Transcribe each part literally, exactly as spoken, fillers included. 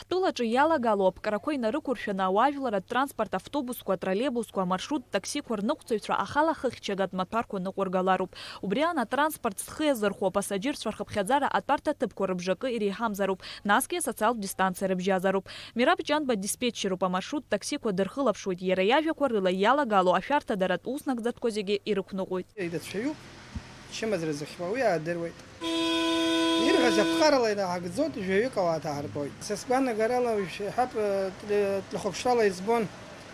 Тәылаҿы иалагало аԥкрақәа инарықәыршәаны ауаажәларратә транспорт автобусқәа, троллейбусқәа, амаршрут таксиқәа рныҟәцаҩцәа ахала хыхьчагатә маҭәарқәа ныҟәыргалароуп. Убри аан атранспорт зхы иазырхәо апассаџьырцәа рхыԥхьаӡара атәарҭа ҭыԥқәа рыбжакы иреиҳамзароуп, насгьы асоциалтә дистанциа рыбжьазароуп. Мераб Ҷанба диспетчеруп, амаршрут таксиқәа дырхылаԥшуеит, иара иажәақәа рыла иалагало ашәарҭадаратә уснагӡатәқәа зегьы ирықәныҟәоит. Ирацәаҩуп, чымазара зыхьуа уи аадыруеит. Ирҳәаз аԥҟарала инаҳагӡоит, жәаҩык ауаа ҭаҳартәоит. Са сгәанагарала, уажә иҳәап, тлы-, тлыхәаԥшрала избон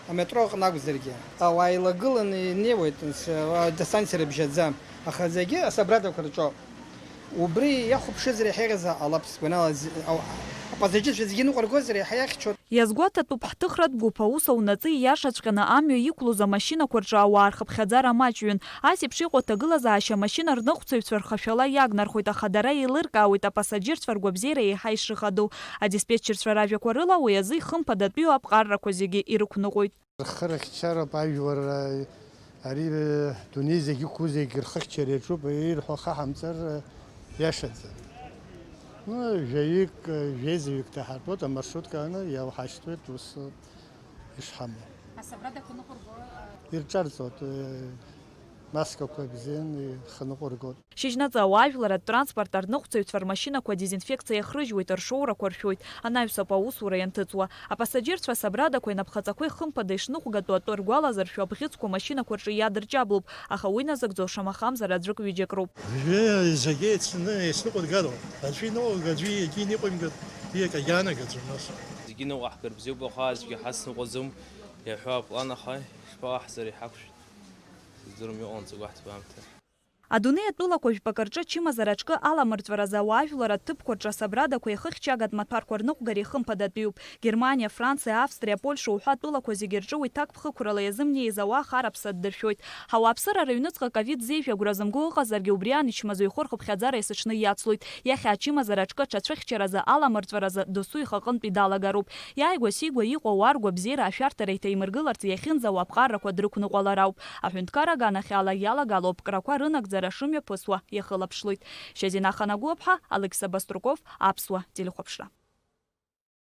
аметро аҟны акәзаргьы. Ауаа еилагыланы инеиуеит, нас, адистанциа рыбжьаӡа, аха зегьы асабрадақәа рҿоуп. Убри иахәаԥшызар иаҳа еиӷьзар ҟалап, сгәанала, зи-, ау-, апассажьырцәа зегьы ныҟәыргозар иаҳа иахьчоит. Иазгәаҭатәуп ҳҭыхратә гәыԥ аус аунаҵы ииашаҵәҟьаны амҩа иқәлоз амашьынақәа рҿы ауаа рхыԥхьаӡара маҷҩын. Ас еиԥш иҟоу аҭагылазаашьа амашьына рныҟәцаҩцәа рхашәала иагнархоит, аха дара еилыркаауеит апассажьырцәа ргәабзиара еиҳа ишыхадоу. Адиспетчерцәа ражәақәа рыла, уи азы ихымԥадатәиу аԥҟаррақәа зегьы ирықәныҟәоит. Рхы рыхьчароуп ажәлар, ари, дунеи зегь иқәу зегь рхыхьчара иаҿуп, ирҳәо хаҳамҵар, иашаӡам. Ну, жәаҩык, жәеизаҩык ҭаҳартәуеит, амаршруткааны иауҳашьҭуеит, ус ишҳамоу. Асабрадақәа ныҟәырго, а, Ирҿарҵоит, э, маскақәа бзиан, ихы ныҟәыргоит. Шьыжьнаҵы ауаажәларратә транспорт арныҟәцаҩцәа рмашьынақәа адезинфекциа иахрыжьуеит, ршоурақәа ршәоит, анаҩсоуп аусура ианҭыҵуа. Апассаџьырцәа асабрадақәа инапхаҵақәа ихымԥада ишныҟәгатәу атәы ргәалазыршәо абӷьыцқәа амашьынақәа рҿы иадырҷаблоуп, аха уи назыгӡо шамахамзар аӡәык-ҩыџьак роуп. Жәаҩа зегьы еицны еицныҟәыргароуп. Аӡәы иныҟәырга, аӡәы егьи иныҟәимгар, уи акагьы анагаӡом нас. Зегьы ныҟәаҳгар бзиоуп, аха аӡәгьы ҳацныҟәаӡом, иаҳәо аплан, аха ишԥаҟаҳҵари ҳақәшәт? Сыздырам, иҟалҵагәаҳҭап аамҭа. Адунеи атәылақәа жәпакы рҿы ачымазара аҿкы аламырҵәаразы ауаажәлар аҭыԥқәа рҿы асабрадақәа ихыхьчагатә маҭәарқәа рныҟәгари хымԥадатәиуп. Германиа, Франциа, Австриа, Польша уҳәа атәылақәа зегьы рҿы уи ҭакԥхықәрала иазымнеиз ауаа хар аԥса ддыршәоит. Ҳауааԥсыра рыҩныҵҟа ковид зеижә агәра зымго ыҟазаргьы, убри аан ичмазаҩхо рхыԥхьаӡара есыҽны иацлоит. Иахьа ачымазара аҿкы аҽацәыхьчаразы, аламырҵәаразы досу ихаҟынтәи далагароуп. Иааигәа-сигәа иҟоу ауаа ргәабзиара ашәарҭара еиҭаимыргыларц иахьынӡауа аԥҟарақәа дрықәныҟәалар ауп. Аҳәынҭқар аганахьала иалагало аԥкрақәа рынагӡара шымҩаԥысуа иахылаԥшлоит. Шьазина Ханагәыаԥҳа, Алықьса Баструков, Аԥсуа телехәаԥшра.